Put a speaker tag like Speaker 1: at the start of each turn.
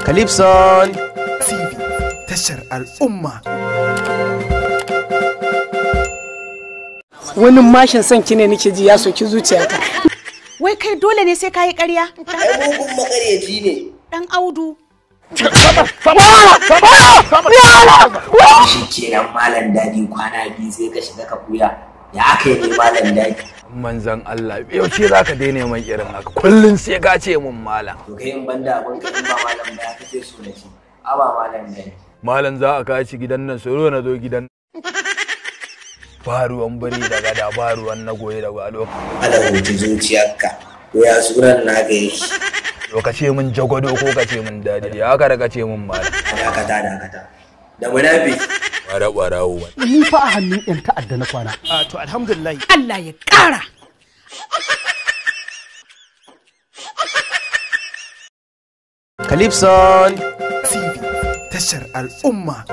Speaker 1: Calypson
Speaker 2: TV tashar al'umma.
Speaker 3: Wani mashin son ki ne nake ji ya soki zuciyata.
Speaker 4: Wai kai dole ne sai kayi ƙarya?
Speaker 5: Ai mugun makaryaci ne.
Speaker 4: Dan Audu.
Speaker 5: Shi kenan Malam Dadi, kwana biyu sai ka shiga ka buya. Ya aka yi ne, Malam Dadi?
Speaker 6: Manzan Allah, yaushe za ka daina mai irin haka? Kullum sai ka ce mun malam.
Speaker 5: To kai, in banda abin ka, in ba malam ba ya kake so na ci? Aba Malam Dadi.
Speaker 6: Malam, za a kashi gidan nan soro na zo gidan. Ba ruwan biri da gada, ba ruwan na goye da gwalo.
Speaker 5: Ala huci zuciyarka. To ya sunan naka yake?
Speaker 6: To ka ce min jagwado ko ka ce min Dadi, ya ka da ka ce min malam.
Speaker 5: Dakata, dakata. Da munafiki.
Speaker 6: Bara barawo ba.
Speaker 7: Ni fa a hannun 'yan ta'adda na kwana.
Speaker 2: To alhamdulillah.
Speaker 4: Allah ya ƙara.
Speaker 1: Calypson
Speaker 2: TV tashar al'umma.